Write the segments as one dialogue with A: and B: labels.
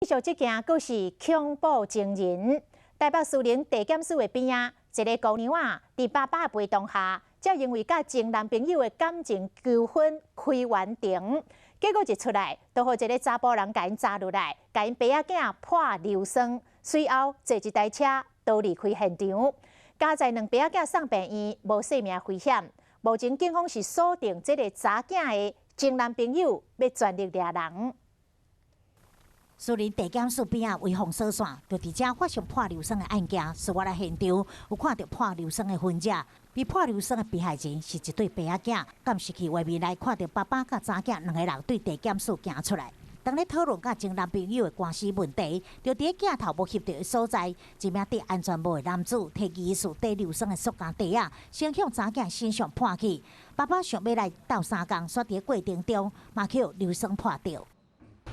A: 繼續這件閣是恐怖情人。台北士林地檢署的邊仔，一个姑娘仔，佇爸爸的陪同下，才因為佮前男朋友的感情糾紛開完庭，結果一出來，就予一个查埔人共𪜶查落來，共𪜶爸仔囝潑硫酸，隨後坐一台車逃離開現場。佳哉兩爸仔囝送病院，無性命危險。目前警方是鎖定這个查囝的前男朋友，欲全力掠人。
B: 士林地檢署邊仔圍封鎖線，就佇遮發生潑硫酸的案件。事發的現場有看著潑硫酸的痕跡，被潑硫酸的被害人是一對爸仔囝。監視器畫面內看著爸爸佮查囝兩个人對地檢署行出來，當咧討論佮前男朋友的官司問題，就佇鏡頭無翕著的所在，一名戴安全帽的男子提疑似帶硫酸的塑膠袋仔，先向查囝身上潑去。爸爸想欲來鬥相共，煞佇過程中嘛予硫酸潑著。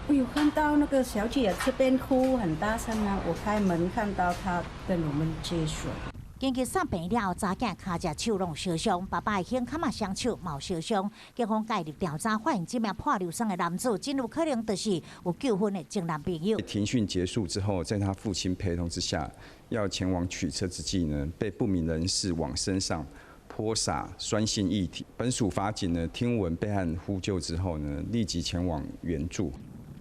C: 我有看到那個小姐這邊哭很大聲啊！我開門看到她跟我們接水。
B: 緊急送病了後，查囝跤隻手攏燒傷，爸爸的胸坎仔雙手嘛有燒傷。警方介入調查，發現這名潑硫酸的男子，真有可能就是有糾紛的前男朋友。
D: 庭訊結束之後，在他父親陪同之下，要前往取車之際呢，被不明人士往身上潑灑酸性液體。本署法警呢，聽聞被害人呼救之後呢，立即前往援助。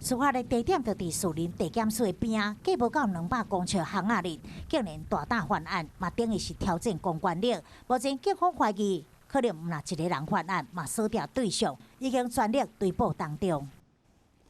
B: 事發的地點就佇士林地檢署的邊仔，隔無夠200公尺巷仔裡，竟然大膽犯案，嘛等於是挑戰公權力。目前警方懷疑，可能毋但一个人犯案，嘛鎖定對象，已經全力追捕當中。